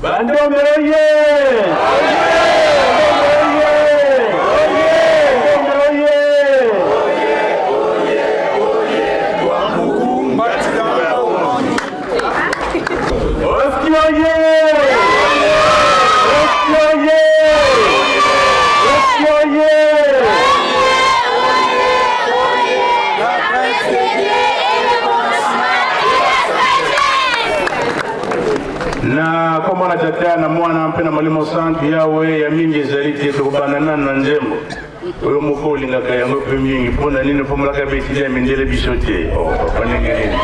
Bandombe oye! Bandombe oye! Bandombe oye! Oski oye! Oski oye! Oski oye! Na kombo na Tata na Mwana mpe na Molimo Santu, Yawe ya mingi ezali te. Tokobanda nanu na nzembo oyo moko olingaka yango mpe mingi. Mpo na nini ofomolaka betili ya mindele biso te? Oh, papa ndenge nini?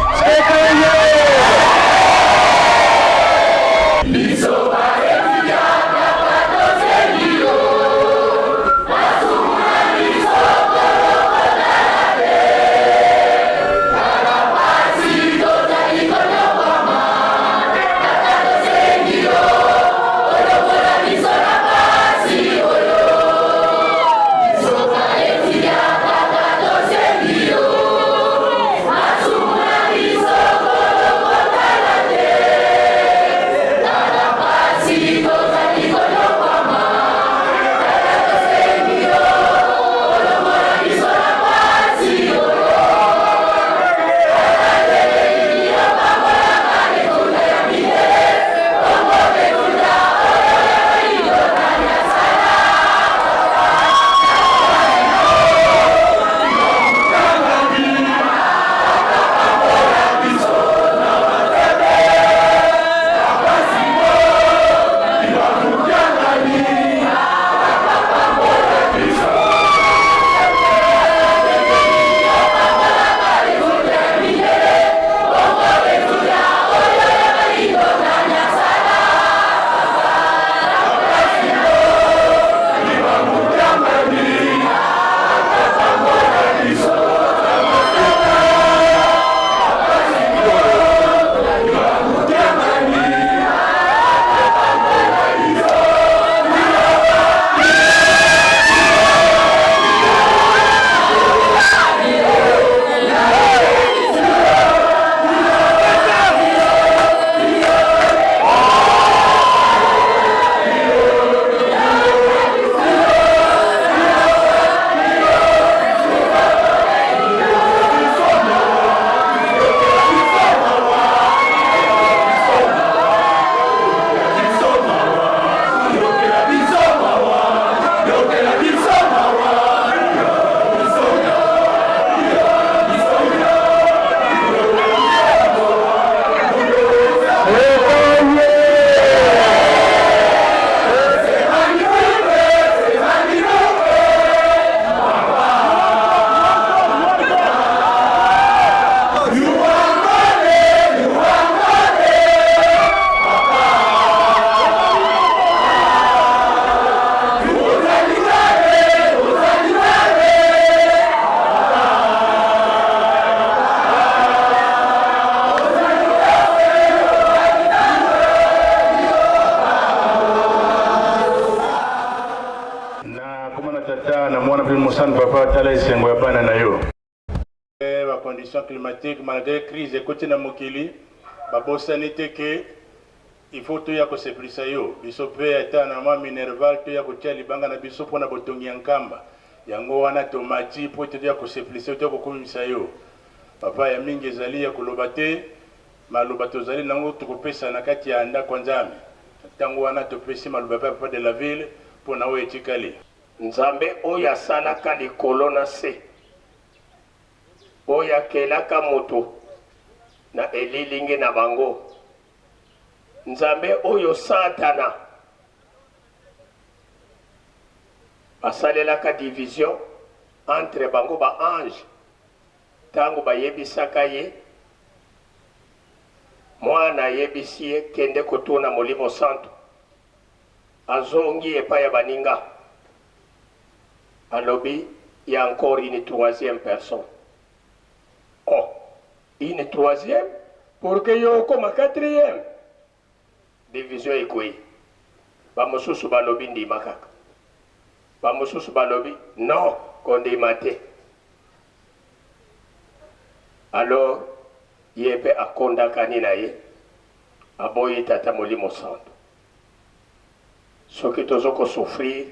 Na Tata, na Mwana mpe Mosantu, Papa, tala esengo ya bana na yo. Ba conditions climatiques, malgré crise ekoti na mokili, babosani te ke il faut toya kosepelisa yo. Biso mpe ata na mwa minerval toya kotia libanga na biso mpo na botongi ya Nkamba. Yango wana tomati mpo ete toya kosepelisa yo, toya kokumisa yo. Papa, ya mingi ezali ya koloba te, maloba tozali nango tokopesa na kati ya ndako ya Nzambe. Ntango wana topesi maloba epai ya Papa de la ville mpo na oyo etikali. Nzambe oyo asalaka likolo na se, oyo akelaka moto na elilingi na bango, Nzambe oyo Satana basalelaka division entre bango ba ange tango bayebisaka ye mwana ayebisi ye kende kotuna Molimo Santu, azongi epai ya baninga alobi ya encore une troisième personne. Oh, une troisième pour que yo okoma quatrième. Division ekwei. Bamosusu balobi ndima kaka, bamosusu balobi non, kondima te. Alors ye mpe akondakani na ye, aboyi Tata Molimo Santu. Soki tozo ko souffrir,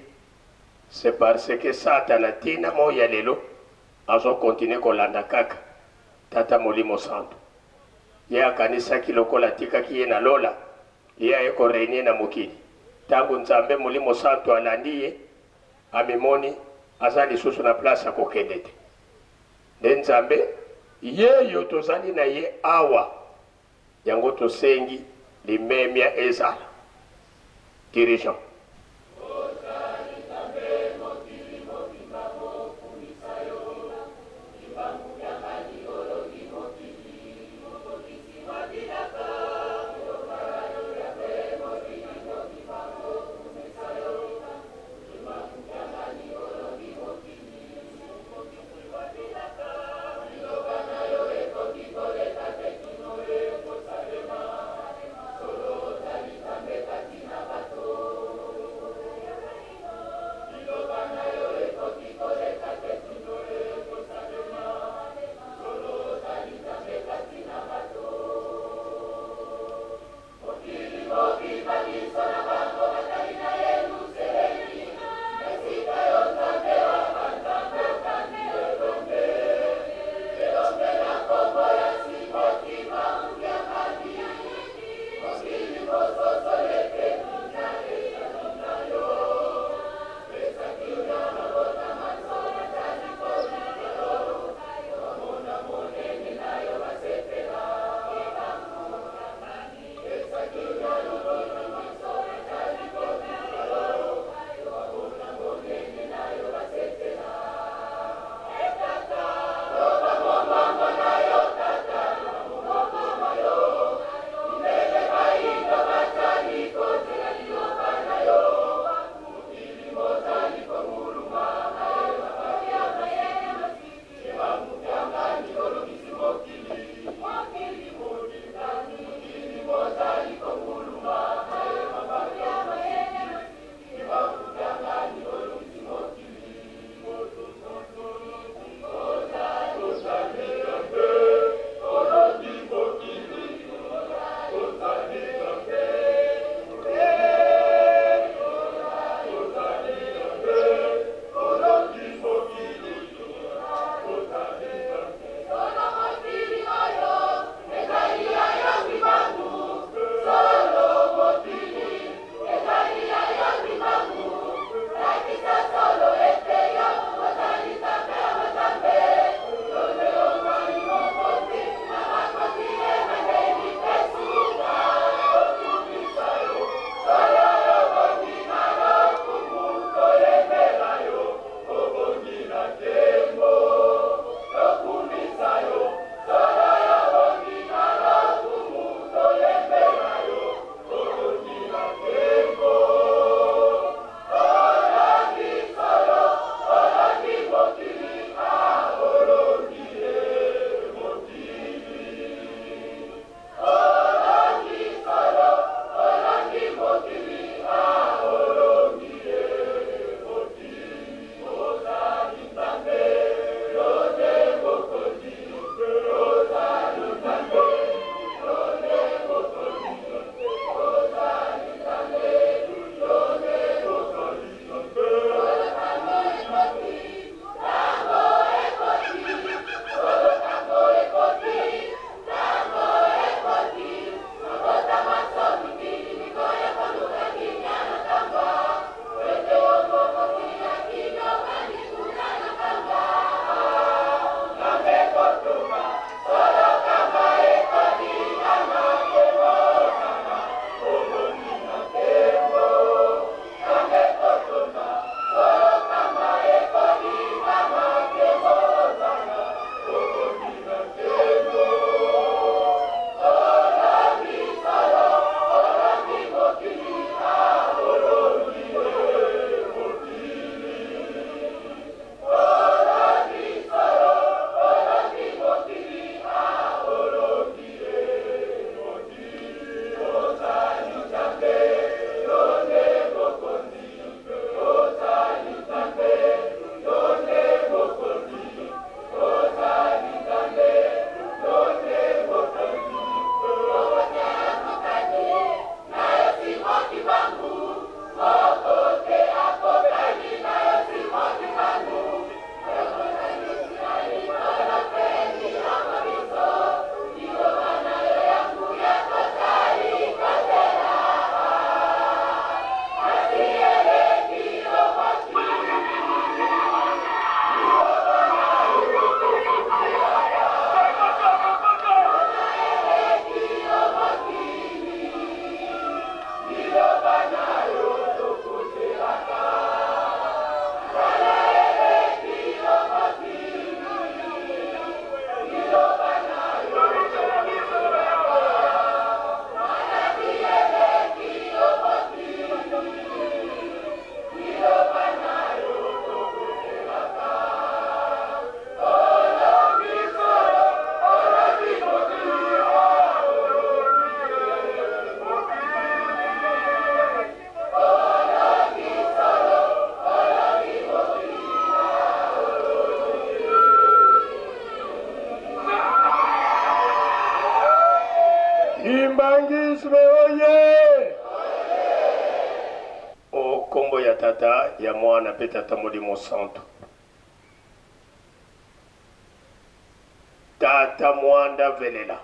c'est parce que Satana tina moi ya lelo azo continuer kolanda kaka Tata Molimo Santu. Ye akanisaki lokola atikaki ye na lola, ye aye ko regner na mokili. Tango Nzambe Molimo Santu alandi ye, amimoni aza lisusu na place ya kokende te. Nde Nzambe yeyo tozali na ye awa, yango tosengi limemia ezala. Dirigeant. Kimbanguisme oye! O kombo ya Tata, ya Mwana pe Tata Molimo Santu. Tata Mwanda Velela.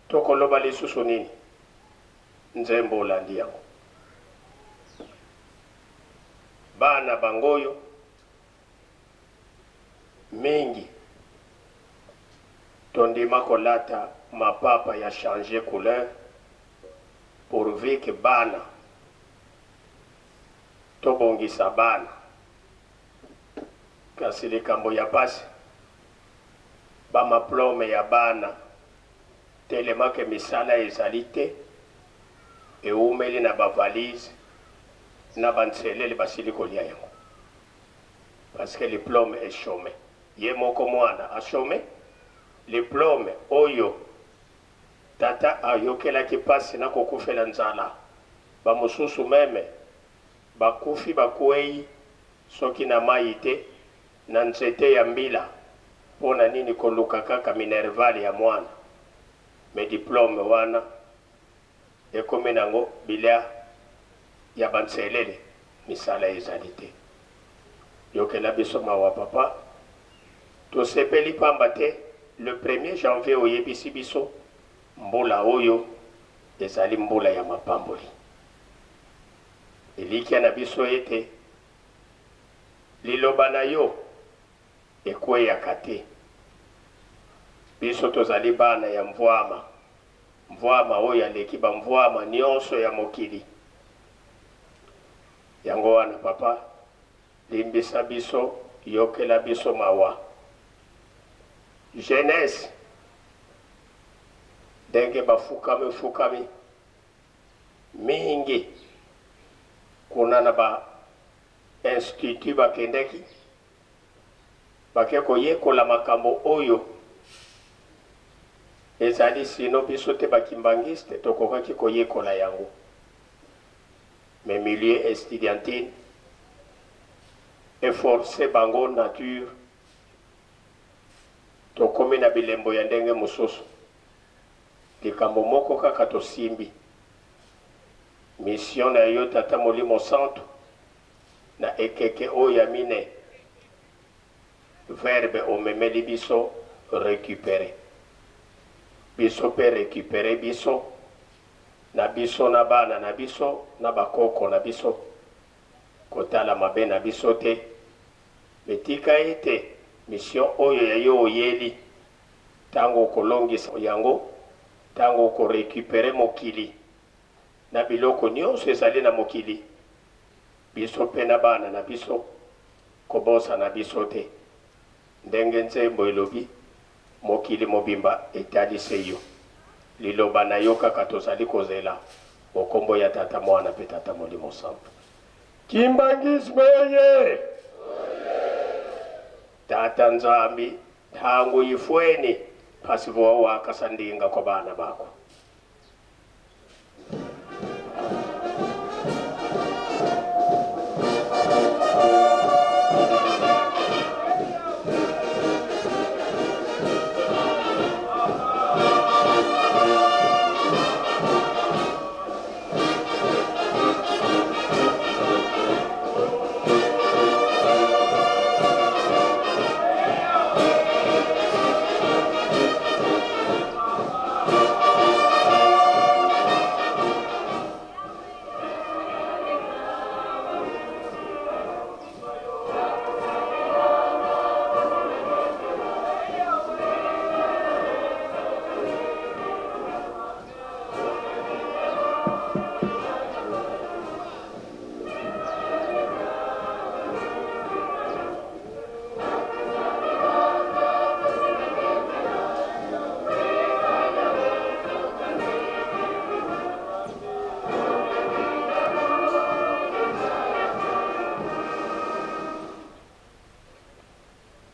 Tokoloba lisusu nini? Nzembo olandi yango. Bana bangoyo mingi tondima kolata mapapa ya changer couleur pourvu que bana tobongisa bana kasi likambo ya pasi ba maplome ya bana tellement que misala ezali te ewumeli na ba valise na ba nselele basili kolia yango parce que liplome e chome ye moko mwana a chome liplome oyo tata ayokelaki pasi na kokufela nzala ba mosusu meme bakufi bakueyi soki na mayi te na nzete ya mbila po na nini koluka kaka minerval ya mwana mais diplome wana Ekomi nango bilia ya ba nselele misala ezali te yokela biso mawa papa tosepeli pamba te le premier janvier oyebisi biso mbula oyo ezali mbula ya mapamboli elikia na biso ete liloba na yo ekweyaka te biso tozali bana ya mvuama Mvuama oyo aleki ba mvuama nionso ya mokili. Yango wana papa, limbisa biso, yokela biso mawa. Jeunesse ndenge bafukami fukami mingi kuna na ba institut bakendeki Bake koyekola makambo oyo ezali sinon biso te ba kimbanguiste tokokaki koyekola yango mais milieu estudiantine e force bango nature tokomi na bilembo ya ndenge mosusu likambo moko kaka tosimbi mission na yo tata molimo santu Na ekeke oyo ya mine, verbe omemeli biso recuperer. Biso pe recuperer biso, na biso na bana na biso na ba koko na biso. Kotala mabe na biso te, mais tika ete mission oyo ya yo oyeli, tango okolongisa yango, tango oko recuperer mokili, na biloko nionso ezali na mokili, biso pe na bana na biso, kobosana biso te. Ndenge nzembo elobi, mokili mobimba etali se yo. Liloba na yo kaka tozali kozela, o kombo ya Tata, Mwana pe Tata Molimo Santu. Kimbanguisme oye! Tata Nzambi, tangu ifweni, pasi voa wakasa ndinga kwa bana bako.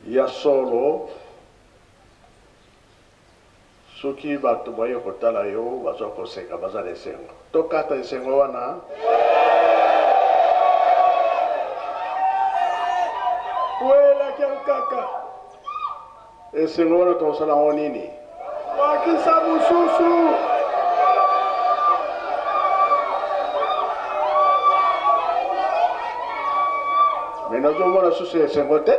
Ya solo, soki bato baye kotala yo baza koseka, baza na esengo. Tokata esengo wana. Welaki nkaka. Esengo wana tokosala yango nini? Bakisa mosusu. Mais nazomona susu esengo te.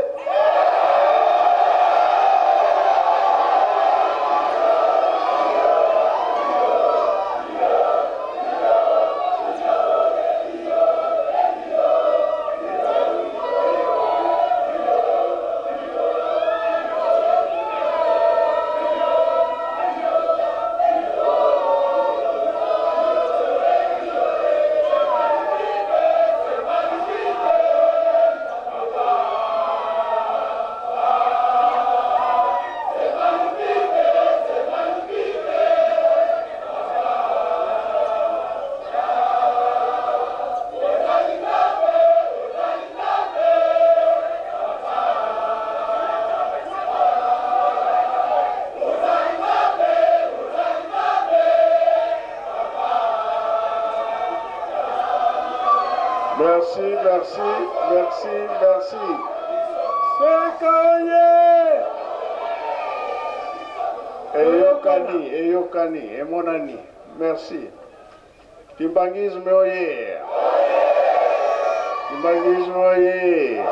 Merci, merci, merci, merci. Sekaye! Eyokani, eyokani, emonani. Merci. Kimbanguisme oye! Kimbanguisme oye!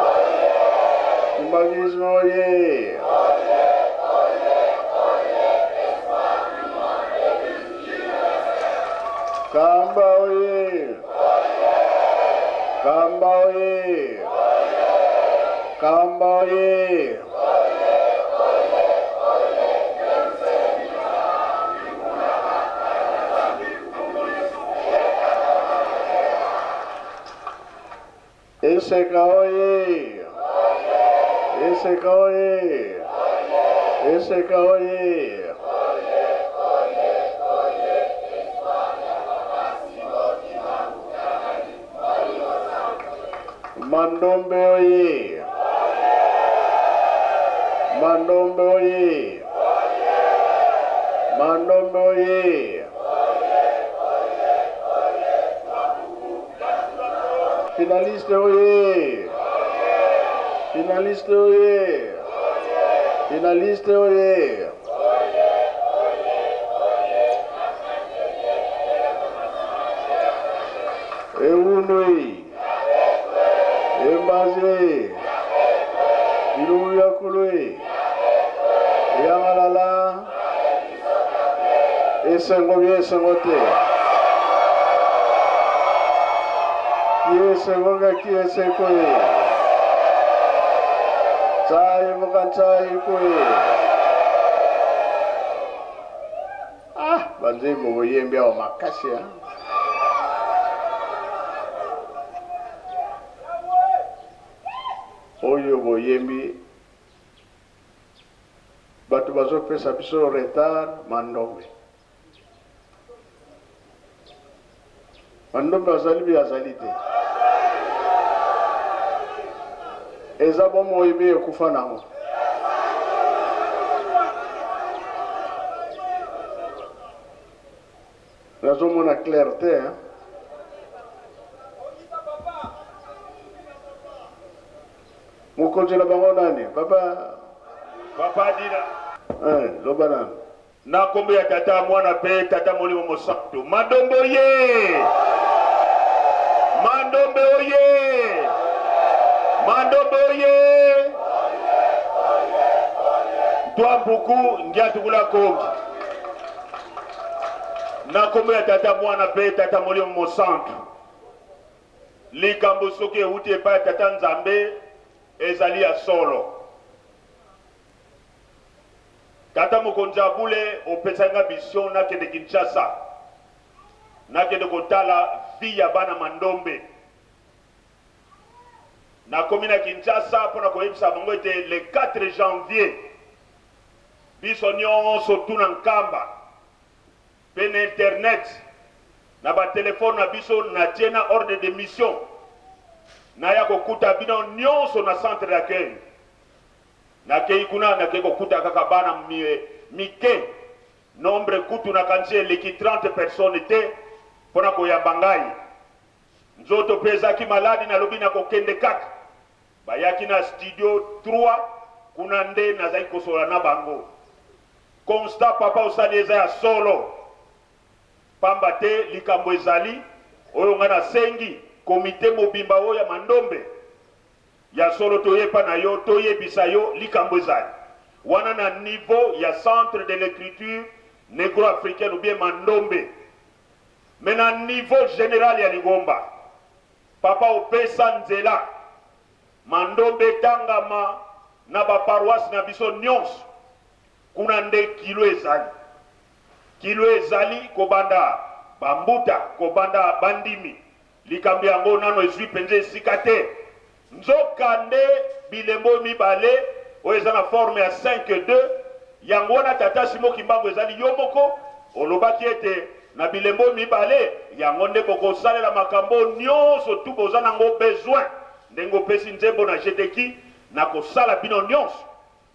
Kimbanguisme oye! Kamba oye! Kamba oye! Kamba oye! Eseka oye! Eseka oye! Eseka oye! Mandombe oye! Mandombe oye! Mandombe oye! Finaliste oye! Finaliste oye! Finaliste oye! Ewunui! Embaze! Bilungu ya kulue! Yangalala! Esengo bie esengo te! Ki esengo nga ki eseko ye! Tsai moka tsai koye! Ah, banzembo boyembi awa makasi ah. Oyo boyembi bato bazopesa biso retard mandombe mandombe azali bi azali te eza bomoi bi ekufa nango Nazomona clair te hein. Mokonzi na bango nani? Papa Papa Dina. Eh, loba nanu. Na kombo ya Tata, Mwana pe Tata Molimo Mosantu. Mandombe oye! Mandombe oye! Mandombe oye! Ntwa mpuku ngiatukula kongi. Na nkombo ya Tata, Mwana mpe Tata Molimo Mosantu. Likambo soki ewuti epai ya Tata Nzambe ezali ya solo. Tata Mokonzi ya bule opesaki nga mission nakende Kinshasa, nakende kotala vie ya bana Mandombe. Nakomi na Kinshasa mpo na koyebisa bango ete le 4 janvier Biso nionso tout na Nkamba pe na internet na ba telephone na biso na tie na ordre de mission naya kokuta bino nionso na centre d'accueil. Nakeyi kuna nakeyi kokuta kaka bana mike nombre kutu nakanisi eleki 30 personnes te pona koyamba ngai. Nzoto pe ezaki maladi nalobi nakokende kaka. Bayaki na studio 3 kuna nde nazalaki kosolola na bango. Constat papa osali eza ya solo. Pamba te likambo ezali oyo nga nasengi comite mobimba oyo ya Mandombe. Ya solo toye epa na yo toyebisa yo likambo ezali wana na niveau ya centre de l'ecriture negro-africaine ou bien Mandombe. Mais na niveau general ya lingomba, papa opesa nzela Mandombe etangama na ba paroisses na biso nionso. Kuna nde kilo ezali. Kilo ezali kobanda ba mbuta, kobanda bandimi. Likambo yango nano ezwi mpenza esika te. Nzokande, bilembo oyo mibale, oyo eza na forme ya 5 2, yango wana Tata Simon Kimbangu ezali yo moko olobaki ete na bilembo oyo mibale, yango nde bokosalela makambo oyo nionso tout boza nango besoin. Ndenge opesi nzembo na Jedeki, nakosala bino nionso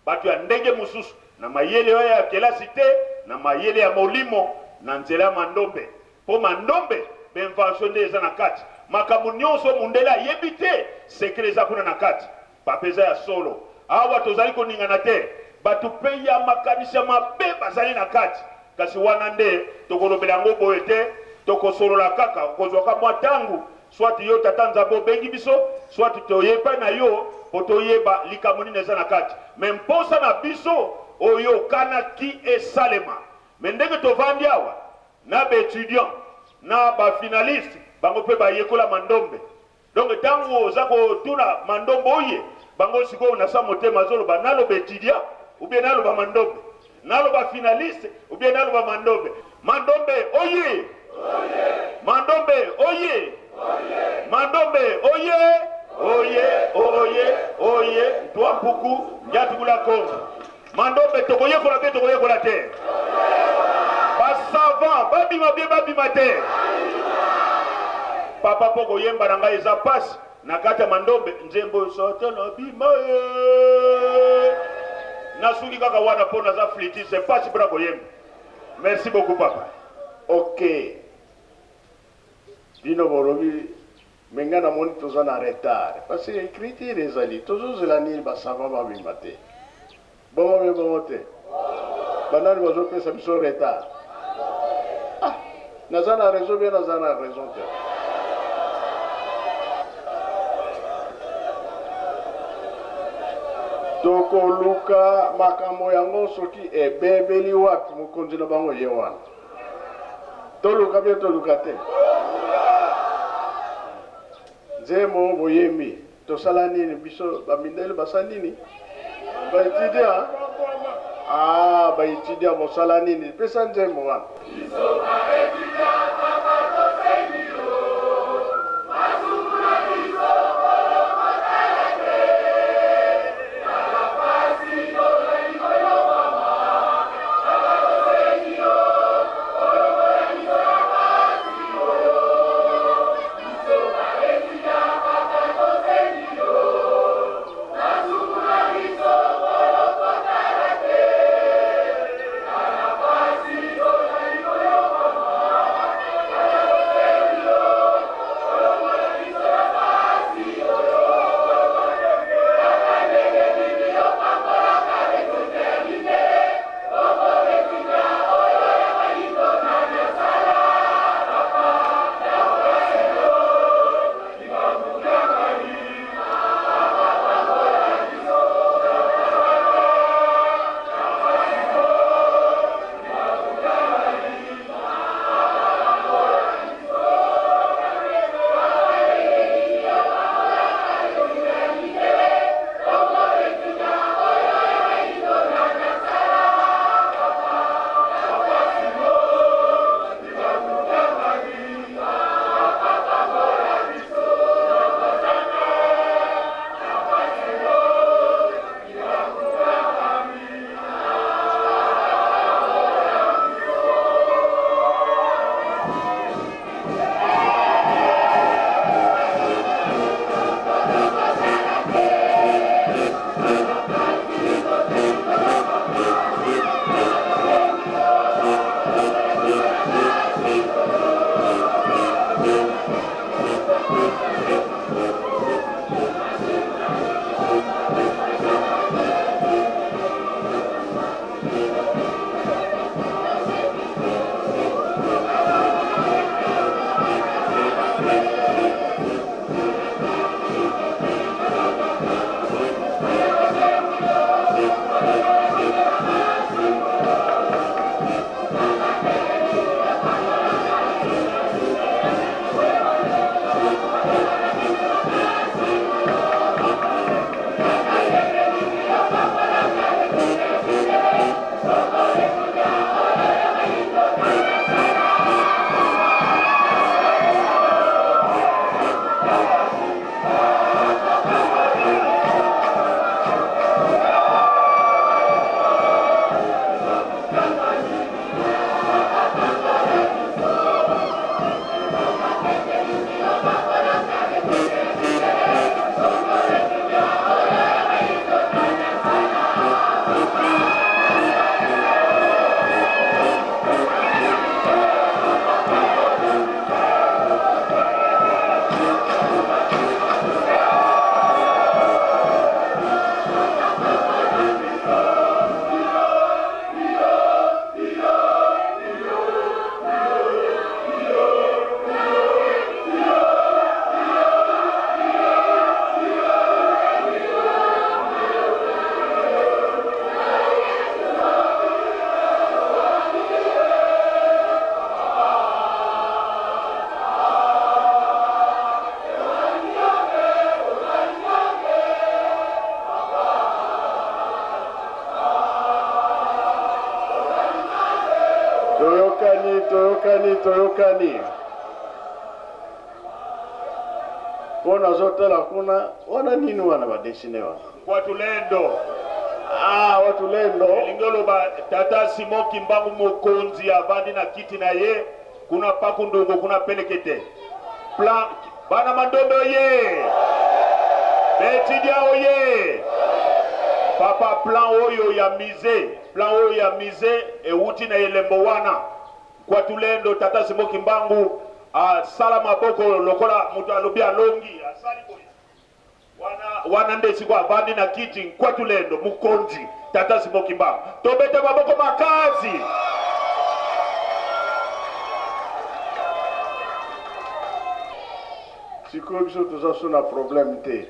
Bato ya ndenge mosusu, na mayele oyo ya kelasi te, na mayele ya molimo, na nzela ya mandombe. Po mandombe, ba invention nde eza na kati. Makambo nionso oyo mundele ayebi te, secret eza kuna na kati. Papa eza ya solo. Awa tozali koningana te. Bato pe ya makanisi ya mabe bazali na kati. Kasi wana nde tokolobela yango boye te, tokosolola kaka, okozwaka mwa tango, soit yo Tata Nzambe obengi biso, soit toye epai na yo mpo toyeba likambo nini eza na kati. Mais mposa na biso oyo okanaki esalema. Mais ndenge tovandi awa na ba etudiants na ba finalistes, bango mpe bayekola mandombe. Donc tango oza kotuna mandombe oye bango sikoyo na sa motema azoloba naloba etudiant ou bien naloba mandombe, naloba finaliste ou bien naloba mandombe. Mandombe oye! Mandombe oye! Mandombe oye! Oye oye oye ntwa mpuku njatukula kongo. Mandombe tokoyekola bien tokoyekola te? Ba savant babima bien babima te? Papa po koyemba na ngai eza pasi na kati ya mandombe nzembo satana bima ye nasuki kaka wana po naza flûtiste pasi pona koyemba. Merci beaucoup papa. Ok bino bolobi Mais nga namoni toza na retard parce que ecriture ezali tozozela nini ba savant babima te bongo be bongo te banani bazopesa biso retard ah naza na raison bien naza na raison te tokoluka makambo yango soki ebebeli wapi mokonzi na bango ye wana Toluka bien toluka te. Nzembo boyembi tosala nini biso ba mindele basala nini? Ba etudiant ah ba etudiant bosala nini? Pesa nzembo wana. Biso ba etudiant papa tosengi yo masumu na biso kolo kotala te tala pasi tozali konyokwama Toyokani, toyokani. Mpo nazotala kuna, wana nini wana ba dessine wana? Kwatulendo. Ah, Watulendo. Elingi oloba tata Simon Kimbangu mokonzi avandi na kiti na ye kuna paku ndungu kuna pelekete. Plan bana mandombe oye. Betidia oye. Papa plan oyo ya musée, plan oyo ya musée ewuti na elembo wana. Kwatulendo tata Simon Kimbangu asala maboko lokola moto alobi alongi asali boye. Wana, wana nde sikoyo avandi na kiti Nkwatulendo mokonzi tata Simon Kimbangu. Tobeta maboko makasi. Sikoyo biso toza so na problème te,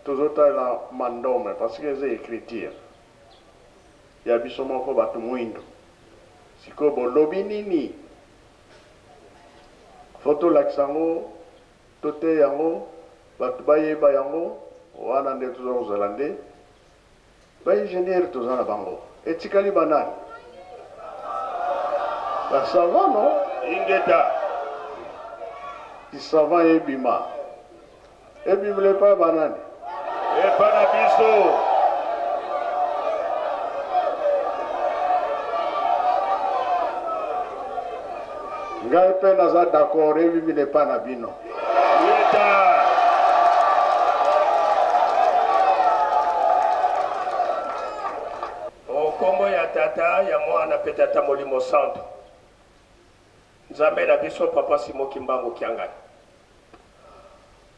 tozotala mandombe parce que eza écriture ya biso moko bato mwindo. Sikoyo bolobi nini? Fo tolakisa yango, toteya yango, bato bayeba yango. Wana nde toza kozala nde ba ingénieur toza na bango. Etikali banani? Ba savant non? Ingeta. Savant ebima. Ebimela epai banani? Epa na biso. Ngai mpe naza d'accord, ebimela epai na bino. Ingeta. O kombo ya Tata, ya Mwana mpe Tata Molimo Santu. Nzambe na biso Papa Simon Kimbangu Kiangani.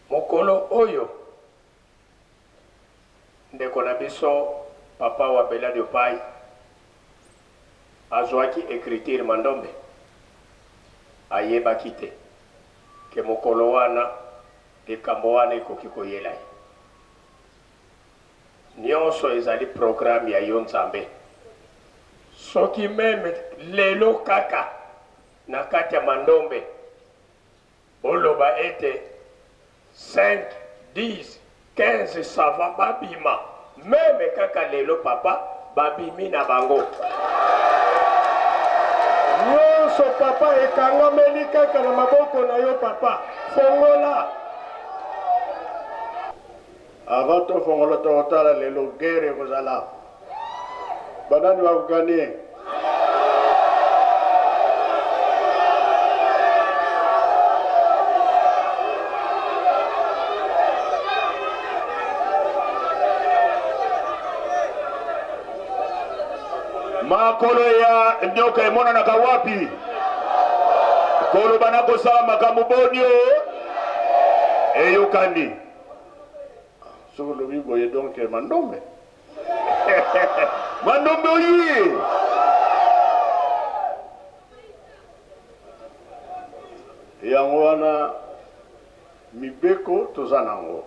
Mokolo oyo ndeko na biso Papa wa Beladio Pai azuaki ecriture Mandombe, ayebaki te ke mokolo wana likambo wana ekoki koyela ye. Nionso ezali programme ya yo Nzambe. Soki meme lelo kaka na kati ya Mandombe Boloba ete 5, 10, 15 savants babima meme kaka lelo papa babimi na bango. Nionso papa ekangameli kaka na maboko na yo papa fongola. Avant tofongola tokotala lelo guerre ekozala banani bako gagner? Makolo ya nyoka emonanaka wapi? Koloba na kosala makambo boni o eyokani. Soki olobi boye donc mandombe. Mandombe oye. Yango wana mibeko toza nango.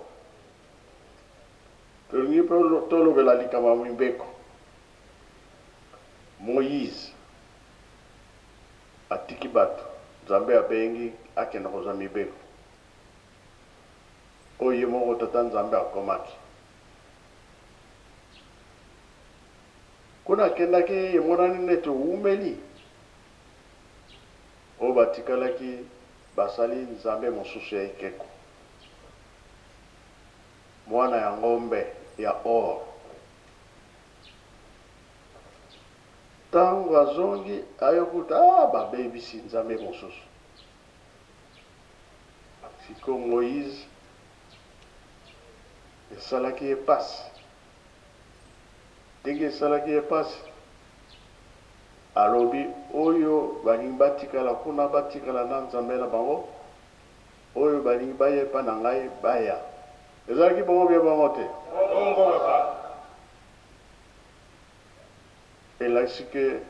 Tolingi mpe tolobela likambo ya mibeko. Moïse atiki bato, Nzambe abengi akende kozwa mibeko. Oyo ye moko Tata Nzambe akomaki. Kuna akendaki emonani neti owumeli. Oyo batikalaki basali nzambe mosusu ya ekeko, mwana ya ngombe ya or. Tango azongi ayokuta ah babebisi nzambe mosusu. Sikoyo Moïse esalaki ye pasi. Ndenge esalaki ye pasi, alobi oyo balingi batikala kuna batikala na Nzambe na bango, oyo balingi baya epai na ngai baya. Ezalaki bongo bien bongo te? Bongo papa. Elakisi ke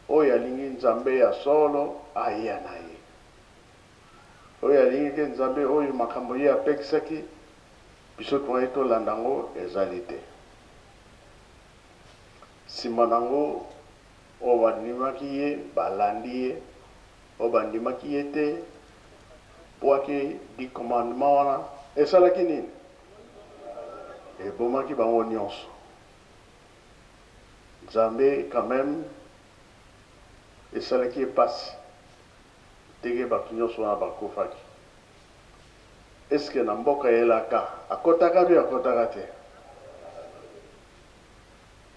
oyo alingi Nzambe ya solo aya na ye. Oyo alingi ke Nzambe oyo makambo ye apekisaki biso tongaki tolanda yango ezali te. Sima na yango oyo bandimaki ye balandi ye, oyo bandimaki ye te bwaki dix commandements wana esalaki nini? Ebomaki bango nionso. Nzambe quand meme esalaki ye pasi. Ndenge bato nyonso wana bakufaki, est ce que na mboka ya elaka akotaka be akotaka te?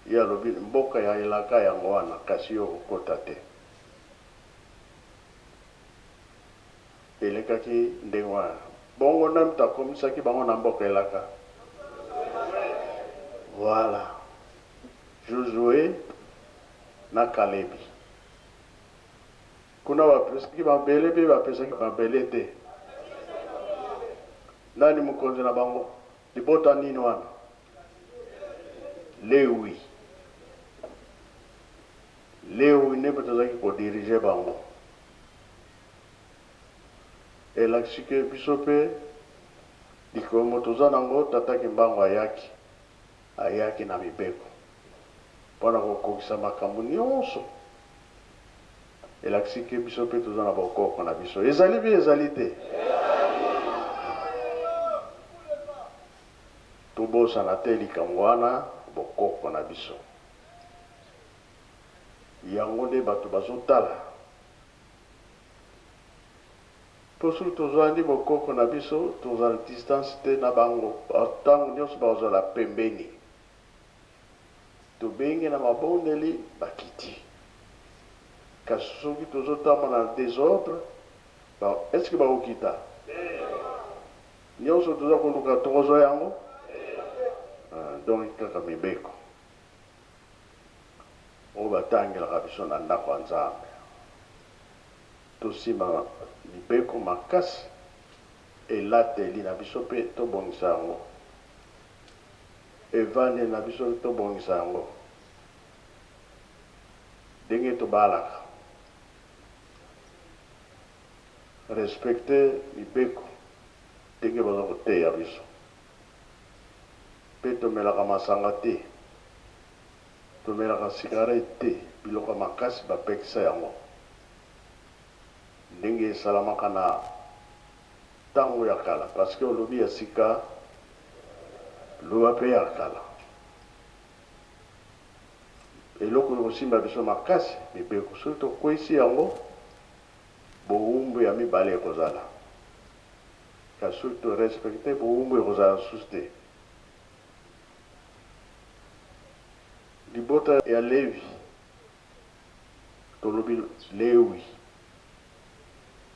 Ye alobi mboka ya elaka yango wana, kasi yo okokota te. Elekaki ndenge wana. Bongo nani moto akomisaki bango na mboka elaka? Voilà. Josue na Kalebi. Kuna bapesaki mabele mpe bapesaki mabele te. Nani mokonzi na bango? Libota nini wana? Lewi. Lewi nde moto azalaki ko diriger bango. Elakisi ke biso mpe likambo toza nango, Tata Kimbangu ayaki, ayaki na mibeko mpo na kokokisa makambo nyonso. Elakisi ke biso mpe toza na bokoko na biso. Ezali mpe ezali te? Tobosana te likambo wana, bokoko na biso. Yango nde bato bazotala. Mpo soki tozwani bokoko na biso, tozala distance te na bango. Ntango nyonso bakozala pembeni. Tobengi na mabondeli, bakiti. Kasi soki tozotambola na desordre, ba, est-ce que bakokita? Nyonso toza koluka tokozwa yango? Ah, donc kaka mibeko oyo batangelaka biso na ndako ya Nzambe. Tosimba mibeko makasi, elateli na biso mpe tobongisa yango, evandeli na biso tobongisa yango, ndenge tobalaka, respecter mibeko ndenge baza koteya biso, mpe tomelaka masanga te, tomelaka cigarette te, biloko ya makasi bapekisa yango, ndenge esalamaka na tango ya kala, parce que olobi ya sika, loba mpe ya kala. Eloko ekosimba biso makasi, mibeko, soki tokweyisi yango, bowumbu ya mibale ekozala. Kasi soki to respecter, bowumbu ekozala lisusu te. Libota ya Levi, tolobi Lewi,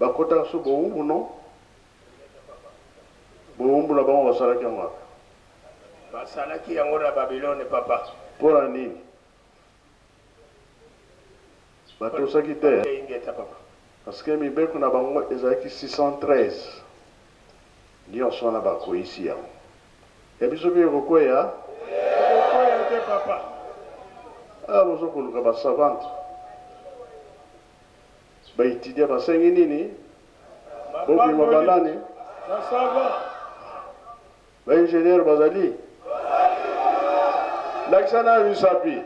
bakotaka lisusu bowumbu non? Bowumbu na bango basalaki yango wapi? Basalaki yango na Babylone, papa. Mpo na nini? Batosaki te. Ingeta, papa. Parce que mibeko na bango ezalaki 613. Nyonso wana bakweyisi yango. Ya biso mpe ekokweya? Ekokweya te, papa. Ah, bozo koluka ba savante. Ba étudiants basengi nini? Bobima banani? Ba savant. Ba ingénieur bazali? Lakisa na misapi.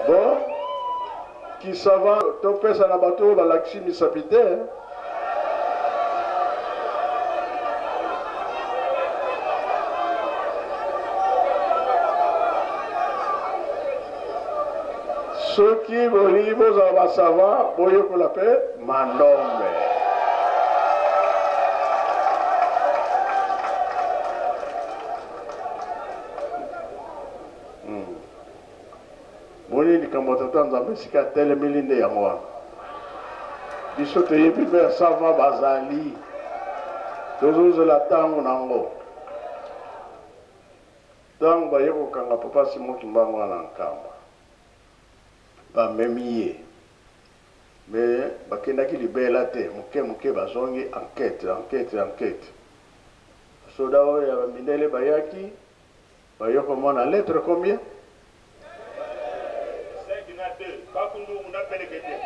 Bon, ki savant topesa na bato oyo balakisi misapi te. Soki bolingi bozala ba savant, boyekola mpe mandombe. Boni likambo ya Tata Nzambe esika atelemeli nde yango wana. Biso toyebi mpe ya savant bazali, tozozela ntango na yango. Ntango baye kokanga Papa Simon Kimbangu wana na Nkamba, bamemi ye, mais bakendaki libela te, moke moke bazongi enquete, enquete, enquete. Soda oyo ya mindele bayaki, baye komona lettre combien? 5 na 2, bakundungu na pelekete.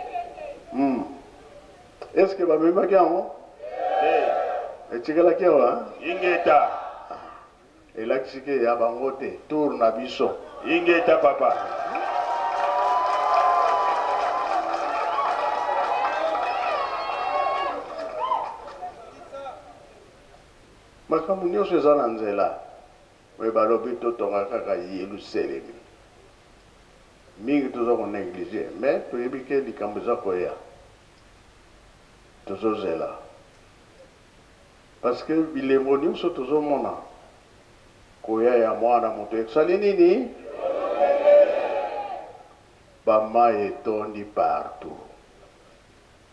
Est-ce que bamemaki yango? Te. Etikalaki awa? Ingeta. Elakisi ke ya bango te, tour na biso. Ingeta, papa. Makambo nyonso eza na nzela. Mais balobi totonga kaka Yeluselemi. Mingi toza ko negliger mais toyebi ke likambo eza koya. Tozozela. Parce que bilembo nyonso tozomona koya ya mwana moto esali nini? Ba mayi etondi partout.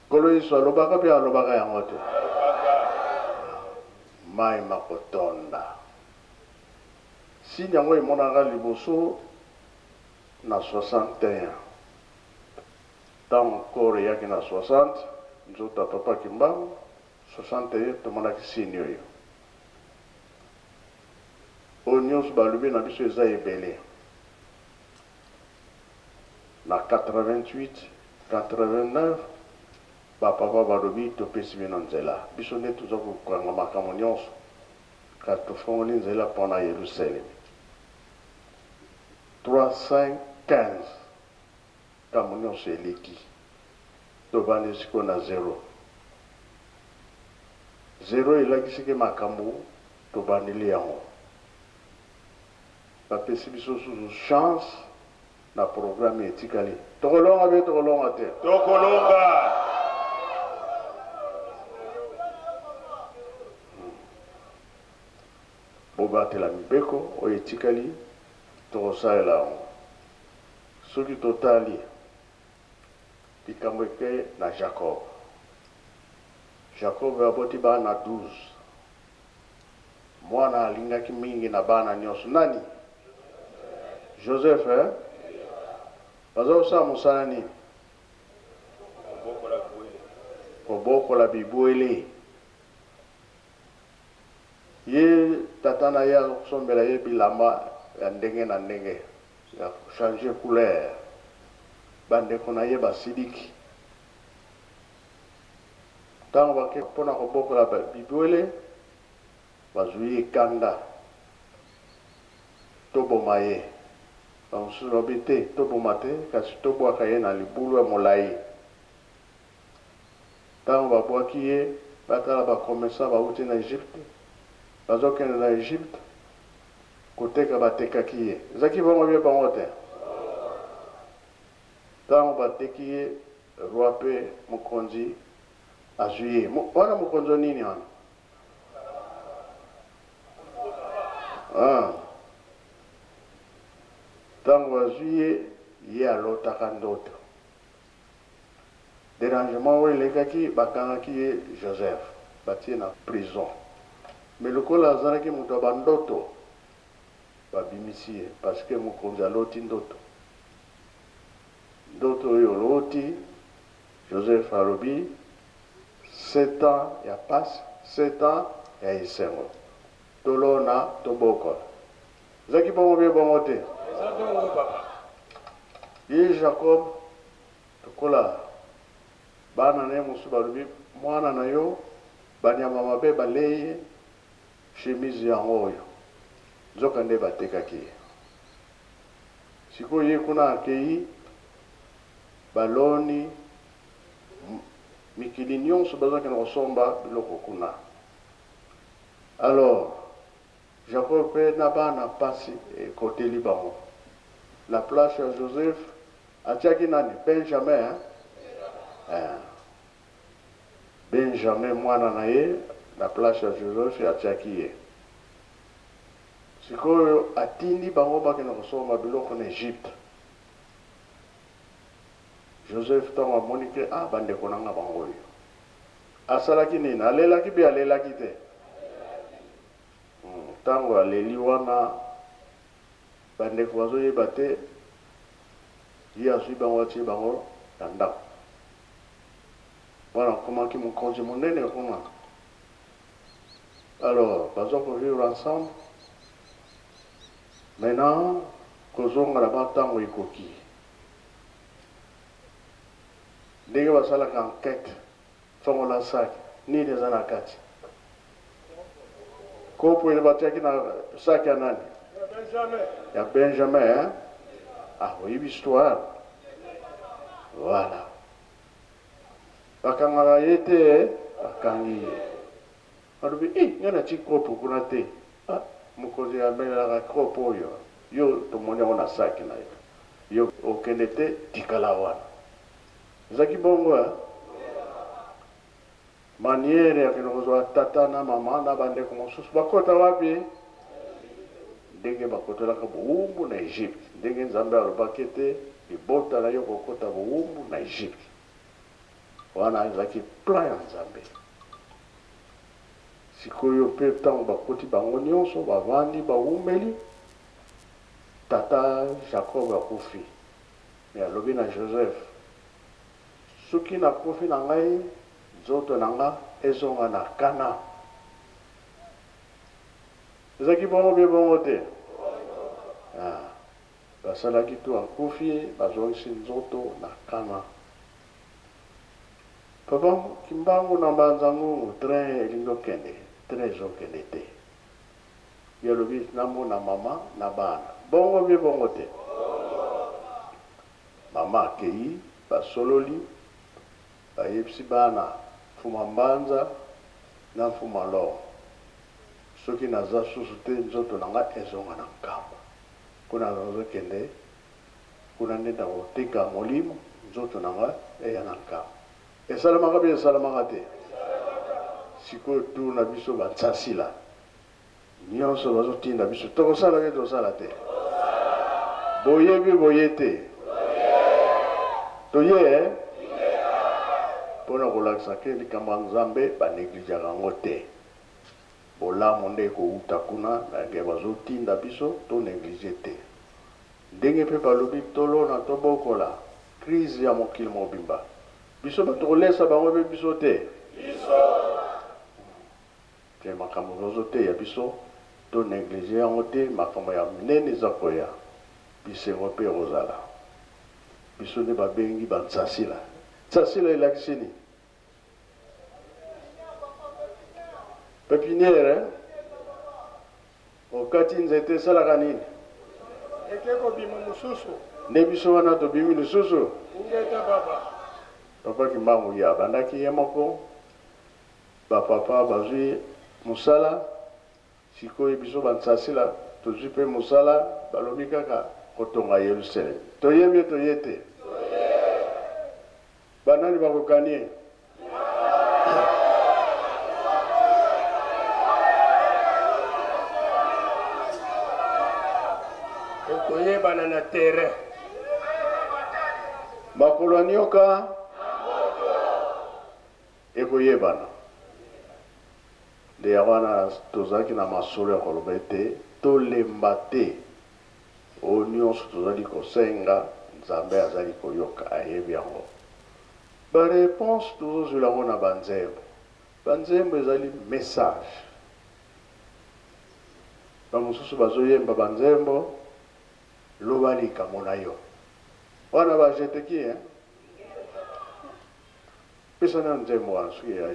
Nkolo Yesu alobaka mpe alobaka yango te? Mayi makotonda. Signe yango emonaka liboso na 61. Tango corps eyaki na 60, nzoto ya Papa Kimbangu, 61 tomonaki signe oyo. Oyo nionso balobi na biso eza ebele. Na 88, 89 ba papa balobi topesi bino nzela. Biso nde toza kokanga makambo nionso kasi tofongoli nzela pona Yelusalemi. 3, 5, 15 Makambo nionso eleki. Tobandi sikoyo na zero. Zero elakisi ke makambo tobandeli yango. Bapesi biso susu chance na programme etikali. Tokolonga be tokolonga te? Tokolonga. Bobatela mibeko oyo etikali tokosalela yango. Soki totali likambo eke na Jacob. Jacob aboti bana 12. Mwana alingaki mingi na bana nionso nani? Joseph eh? Baza kosala mosala nini? Kobokola bibwele. Ye tata na ye aza kosombela ye bilamba ya ndenge na ndenge ya ko changer couleur. Bandeko na ye basiliki. Tango bake pona kobokola bibwele, bazui ye kanda, Toboma ye. Ba mosusu balobi, Te, toboma te, kasi tobwaka ye na libulu ya molayi. Tango babwaki ye, batala ba commerçants bawuti na Egypte, bazokende na Egypte koteka, batekaki ye. Ezalaki bongo bien bango te? Tango bateki ye, Roi pe mokonzi azui ye. Wana mokonzi oyo nini wana? Ah. Tango azui ye, ye alotaka ndoto. Derangement oyo elekaki, bakangaki ye Joseph, batie na prison. Mais lokola azalaki moto ya ba ndoto, babimisi ye parce que mokonzi aloti ndoto. Ndoto oyo oloti, Joseph alobi, sept ans ya pasi, sept ans ya esengo. Tolona, tobokola. Ezalaki bongo bien bongo te? Eza bongo papa. Ye Jacob lokola bana na ye mosusu balobi mwana na yo banyama mabe balei ye chemise yango oyo. Nzoka nde batekaki ye. Sikoyo ye kuna akeyi baloni mikili nionso bazokende kosomba biloko kuna. Alors Jacob pe na bana pasi ekoteli bango. Na place ya Joseph atiaki nani? Benjamin hein? Eh. Benjamin mwana na ye na place ya Joseph atiaki ye. Sikoyo atindi bango bakende kosomba biloko na Egypte. Joseph tango amoni ke ah bandeko na nga bango oyo. Asalaki nini? Alelaki be alelaki te? Tango aleli wana bandeko bazoyeba te ye azui bango atie bango na ndako. Wana akomaki mokonzi monene kuna. Alors baza ko vivre ensemble maintenant kozonga na ba tango ekoki. Ndenge basalaka enquete fongola sac nini eza na kati? Kopo oyo batiaki na sac ya nani? Ya Benjamin. Ya Benjamin hein? Ah oyebi histoire? Voilà. Bakangaka ye te, bakangi ye. Alobi, Eh, ngai natii kopo kuna te. Ah, mokonzi amelelaka kopo oyo. Yo, tomoni yango na saki na yo. Yo okende te, tikala wana. Ezalaki bongo, eh? Maniere ya kende kozwa tata na mama na bandeko mosusu bakota wapi? Ndenge bakotelaka bowumbu na Egypte, ndenge Nzambe alobaki ete libota na yo kokota bowumbu na Egypte. Wana ezalaki plan ya Nzambe. Sikoyo mpe ntango bakoti bango nyonso bavandi bawumeli, tata Jacob akufi. Mais alobi na Joseph, Soki nakufi na ngai, nzoto na nga ezonga na Canaan. Ezalaki bongo bie bongo te? Ah, basalaki tout akufi, bazongisi nzoto na Canaan. Papa Kimbangu na Mbanza Ngungu, train elingi okende, train ezokende te. Ye alobi namona mama na bana. Bongo bie bongo te? Mama akeyi, basololi, bayebisi bana Mfuma Mbanza na Mfuma Longo, soki naza susu te nzoto na nga ezonga na Nkamba. Kuna nazo kende, kuna nde nakotika molimo, nzoto na nga eya na Nkamba. Esalamaka be esalamaka te? Sikoyo tour na biso ba Nsasila Nionso bazo tinda biso tokosala ke tosala te? Boyebi boye te? Toye eh? Pona kolakisa ke likambo ya Nzambe ba negligeaka yango te. Bolamu nde ekowuta kuna na bazo tinda biso to negliger te. Ndenge pe balobi tolona tobokola, crise ya mokili mobimba biso bato tokolesa bango pe biso te? Te makambo bazo teya biso to negliger yango te makambo ya minene eza koya bisengo pe ekozala biso nde ba bengi ba nsasila nsasila elakisi nini pepiniere eh? Okati nzete esalaka nini? Eke kobima mosusu. Nde biso wana tobimi lisusu? Ingeta baba. Papa Kimbangu ye abandaki ye moko Ba papa bazui musala sikoyo biso ba nsasila tozui pe musala balobi kaka kotonga yelusalemi toye bie toye te ba nani bako gagne? Ekoyebana na terrain. Makolo ya nioka. Ekoyebana. Nde yango wana tozalaki na masolo ya koloba ete tolemba te. Oyo nionso tozali kosenga, Nzambe azali koyoka, ayebi yango. Ba reponses tozozwela yango na ba nzembo. Ba nzembo ezali message. Ba mosusu bazoyemba ba nzembo, loba likambo na yo. Wana ba jeteki hein? Pesa nanu nzembo wana soki ya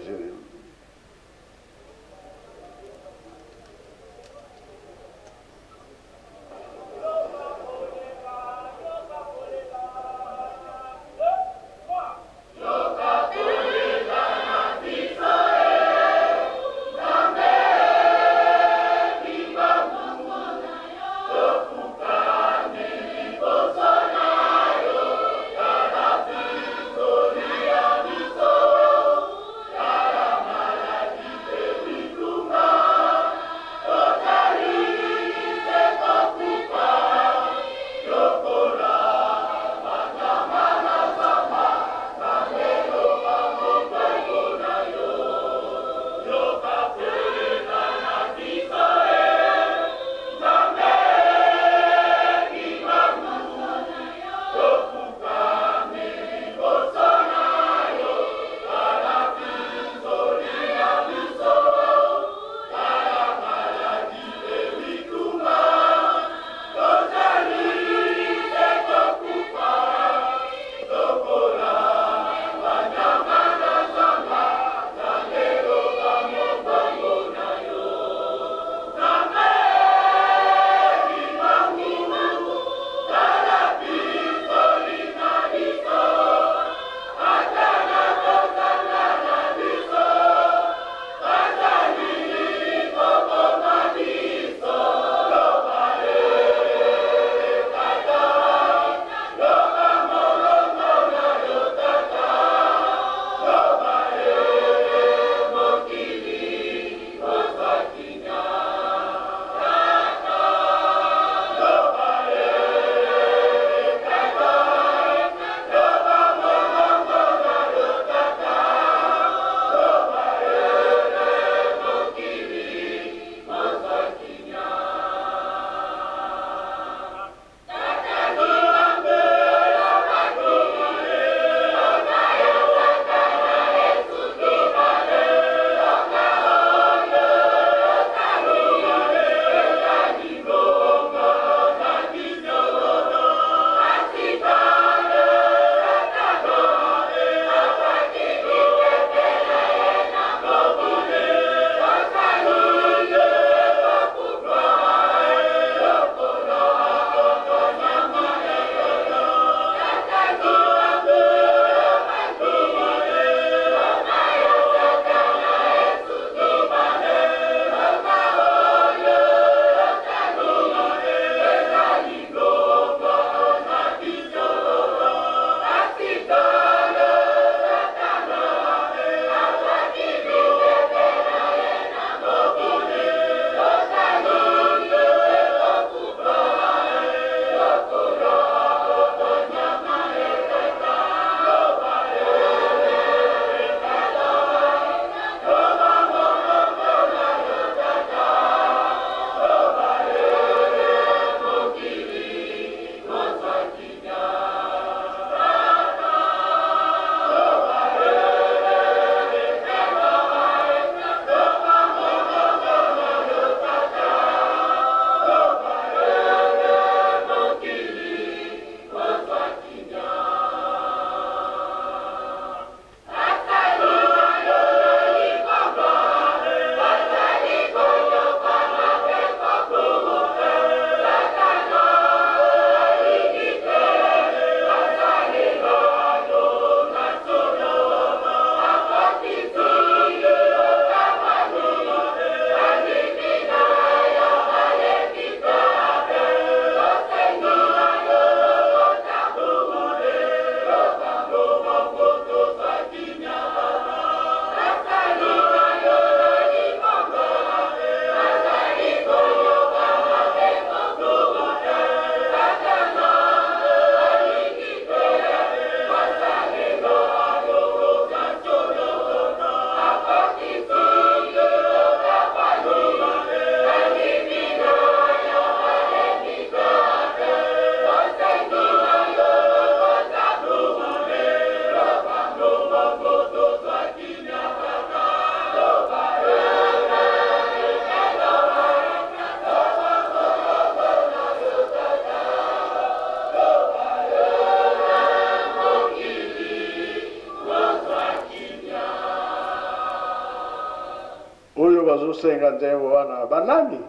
bazosenga nzembo wana? Banani?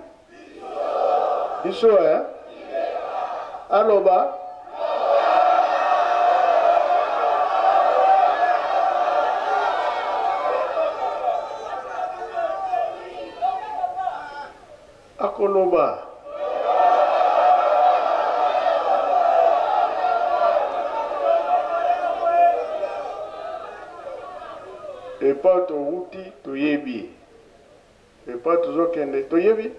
Biso eh? Aloba. Akoloba. Epa towuti toyebi. Epa tozokende toyebi.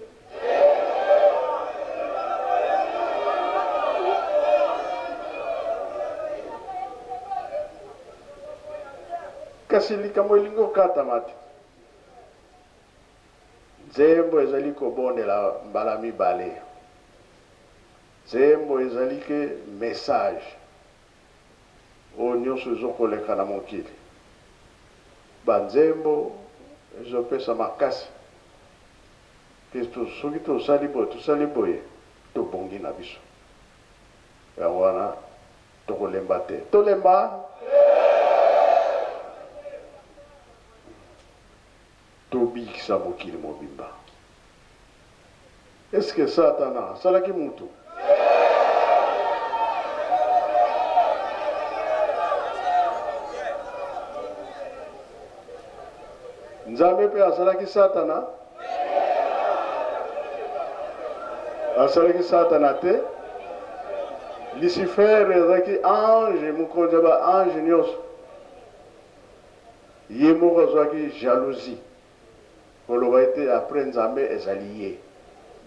Kasi likambo elingi kokatama te. Nzembo ezali kobondela mbala mibale. Nzembo ezali ke message oyo nionso ezo koleka na mokili. Ba nzembo ezo pesa makasi ke soki tosali boye tosali boye tobongi na biso. Yango wana tokolemba te. Tolemba? Tobikisa mokili mobimba. Est ce que satana asalaki mutu? Nzambe mpe asalaki satana? Asalaki satana te. Lucifer azalaki ange, mokonzi ya ba ange nyonso. Ye moko azwaki jalousie koloba ete après Nzambe ezali ye.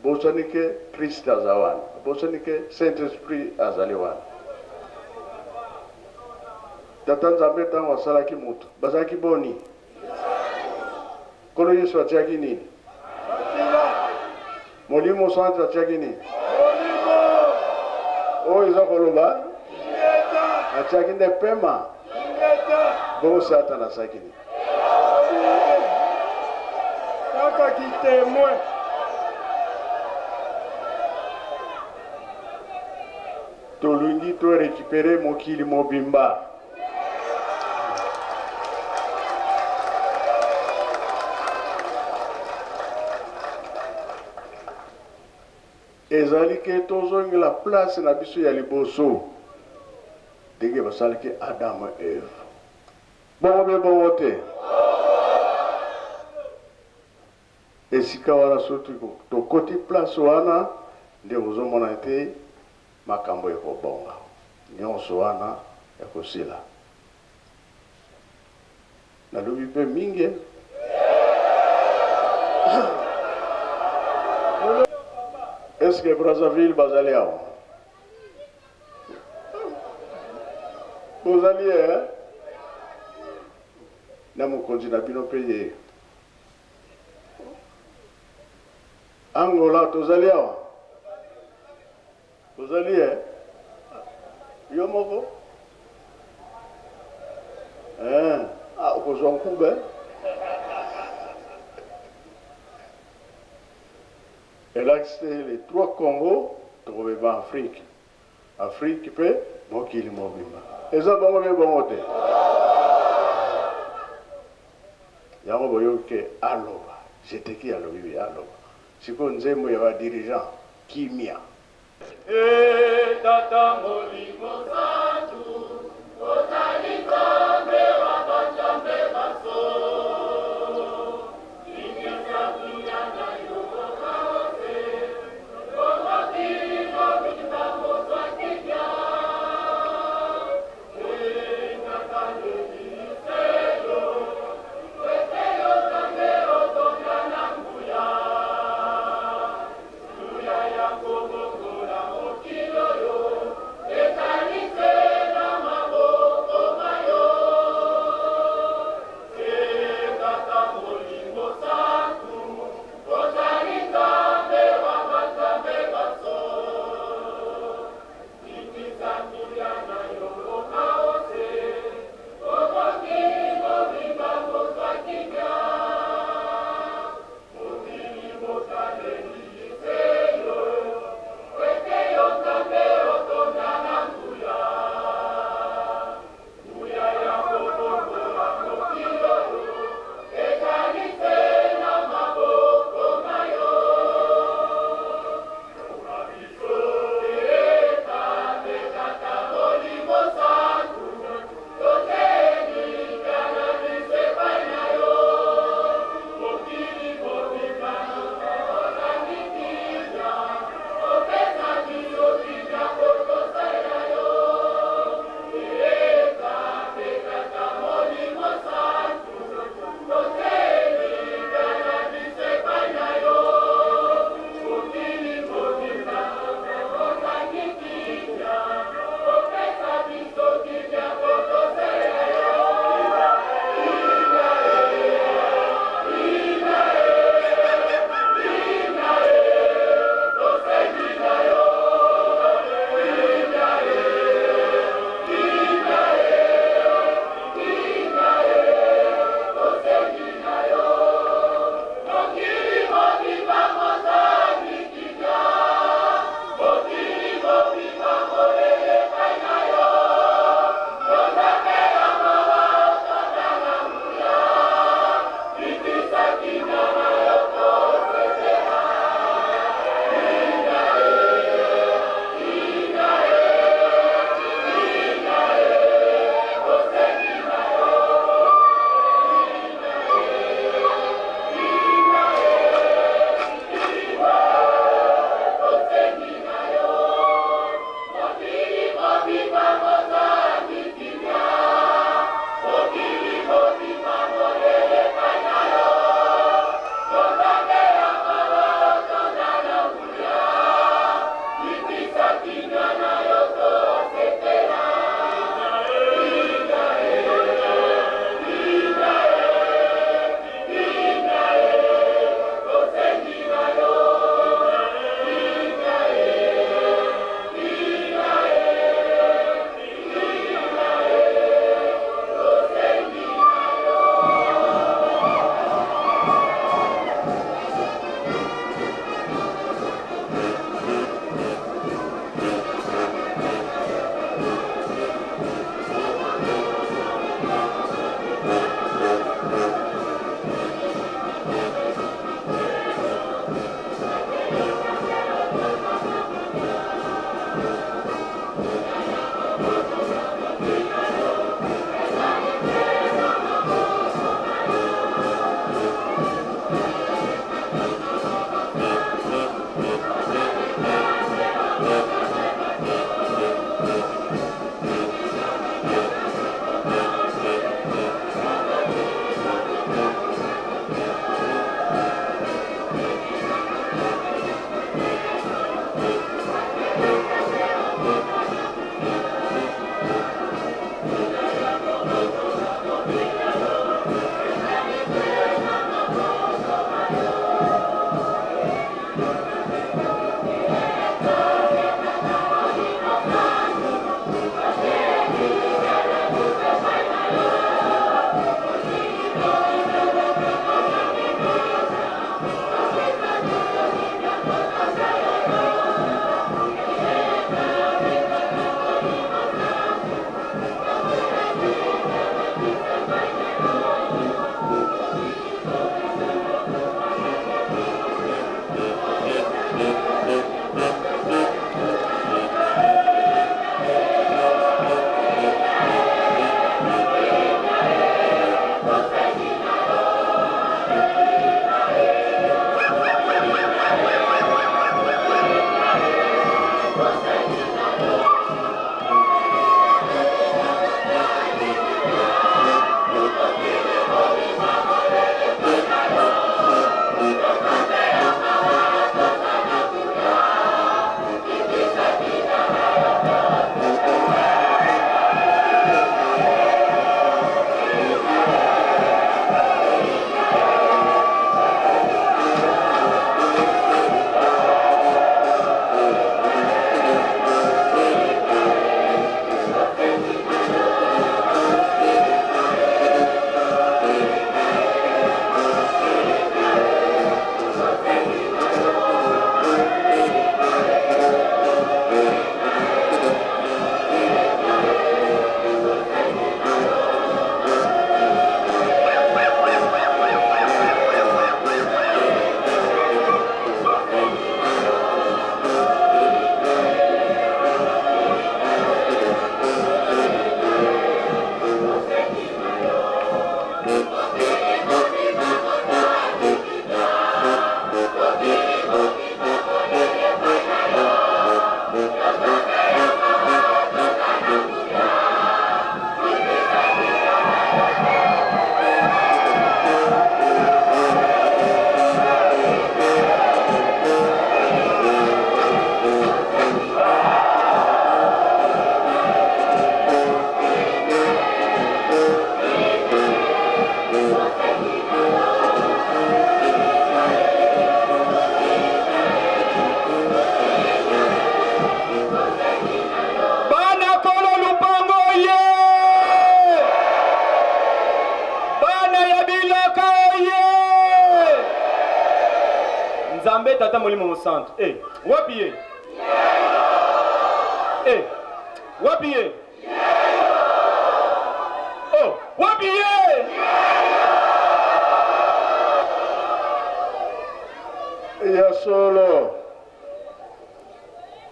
Bosani ke Christ aza wana, bosani ke Saint Esprit azali wana. Tata Nzambe tango asalaki mutu, bazalaki boni? Nkolo Yesu atiaki nini? Molimo Santu atiaki nini? Oyo eza koloba atiaki nde pema. Bongo Satana asalaki nini? Kaka ki témoin. Tolingi to récupérer mokili mobimba. Ezali ke tozongela place na biso ya liboso ndenge basalaki Adam et Eve. Bongo be bongo te? Esika wana soki tokoti place wana nde ozomona ete makambo ekobonga. Nionso wana ekosila. Nalobi pe mingi. Est-ce que Brazzaville bazali awa? Bozali eh? Na mokonzi na bino pe ye. Angola tozali awa? Tozali eh? Yo moko? Eh, ah, okozwa nkuba eh? Elakisi te les trois Congo tokobeba Afrique. Afrique pe mokili mobimba. Eza bongo be bongo te? Yango boyoki ke aloba. Jeteki alobi be aloba. Sikoyo nzembo ya ba dirigeants kimia. Ee Tata Molimo Santu, ozali Nzambe wa banzambe banso. Lingisa nguya na yo mboka ose, mpo mokili mobimba mozwa kimia. Ee Tata Ndeliselo, pwete yo Nzambe otonda na nguya. Nguya ya kobongola mokili oyo ezali se. Nzambe Tata Molimo Mosantu. Eh, wapi ye? Eh, wapi ye? Oh, wapi ye? Ya solo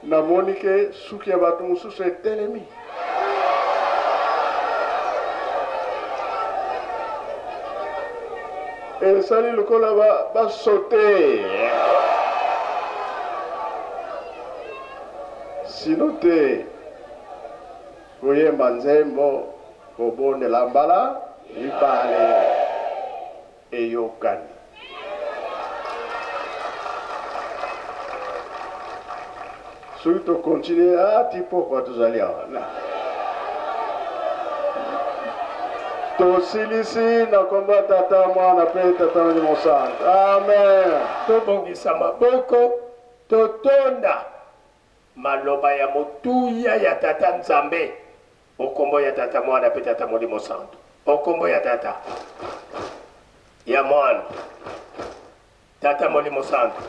namoni ke suki ya bato mosusu etelemi. Esali lokola basote ba sino te koyemba nzembo kobondela mbala mibale eyokani. Soki to continuer ah ti pokwa tozali awa. Tosilisi na kombo ya Tata, Mwana mpe Tata Molimo Santu. Amen. Tobongisa maboko, totonda maloba ya motuya ya Tata Nzambe o kombo ya Tata, Mwana mpe Tata Molimo Santu. O kombo ya Tata, ya Mwana, Tata Molimo Santu.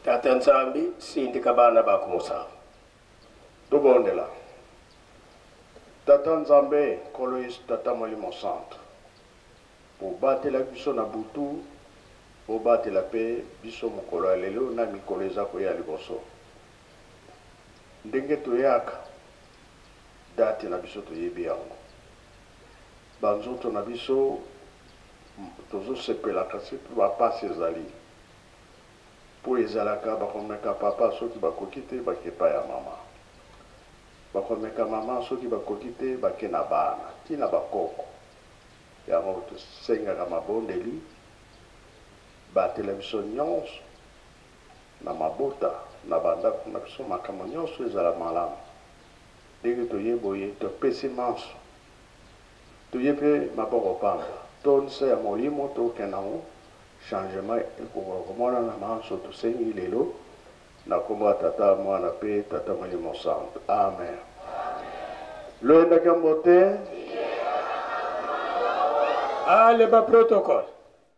Tata Nzambi, sindika bana ba kumusaba. Tobondela. Tata Nzambe, Nkolo Yesu, Tata Molimo Santu, bobatela biso na butu, bobatela pe biso mokolo ya lelo na mikolo eza koya liboso. Ndenge toyaka, date na biso toyebi yango. Ba nzoto na biso tozo sepela kasi pe ba pasi ezali. Po ezalaka bakomeka papa soki bakoki te bake epai ya mama. Bakomeka mama soki bakoki te bake na bana ti na bakoko. Yango tosengaka mabondeli batela biso nionso na mabota na ba ndako na biso makambo nionso ezala malamu. Ndenge toye boye topesi manso toye pe maboko pamba tondisa ya molimo tokenda ngo Changement ekoka komonana manso tosengi lelo na kombo ya Tata, Mwana pe Tata Molimo Santu. Amen. Loyendaki mbote. Allez ba protocole.